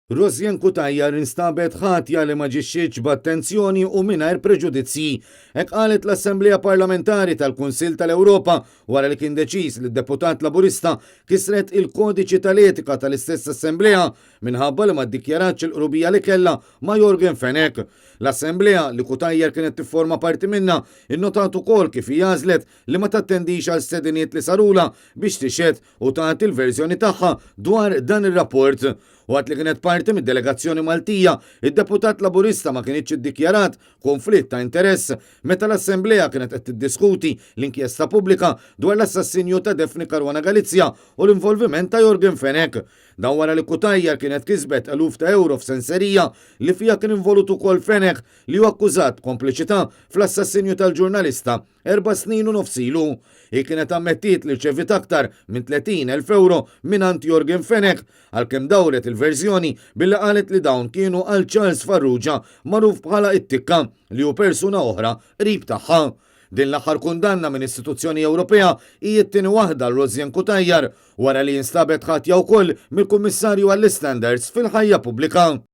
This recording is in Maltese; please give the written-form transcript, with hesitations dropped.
Rosianne Cutajar instabet ħatja li m'aġixxietx b'attenzjoni u mingħajr preġudizzji. Hekk qalet l-Assemblea Parlamentari tal-Kunsill tal-Ewropa wara li kien deċiż li d-deputat Laburista kisret il-kodiċi tal-etika tal-istess Assemblea minħabba li ma ddikjaratx il-qrubija li kellha ma' Yorgen Fenech. L-Assemblea, li Cutajar kienet tifforma parti minnha, innotat ukoll kif hi għażlet li ma tattendix għal stediniet li sarulha biex tixhed u tagħti l-verżjoni tagħha dwar dan ir-rapport. Waqt li kienet parti mid-delegazzjoni Maltija, id-deputat Laburista ma kinitx iddikjarat konflitt ta' interess meta l-Assemblea kienet qed tiddiskuti l-inkjesta pubblika dwar l-assassinju ta' Daphne Caruana Galizia u l-involviment ta' Yorgen Fenech. Dan wara li Cutajar kienet kisbet eluf ta' ewro f'senserija li fiha kien involut ukoll Fenech li hu akkużat b'kompliċità fl-assassinju tal-ġurnalista 4 snin u nofs ilu. Hi kienet ammettiet li rċeviet aktar minn 30,000 ewro mingħand Yorgen Fenech, għalkemm dawret il-verżjoni billi qalet li dawn kienu għal Charles Farrugia, magħruf bħala it-Tikka, li hu persuna oħra qrib tagħha. Din l-aħħar kundanna minn istituzzjoni Ewropea hi t-tieni waħda għal Rosianne Cutajar wara li instabet ħatja wkoll mill-Kummissarju għall-Istandards fil-ħajja pubblika.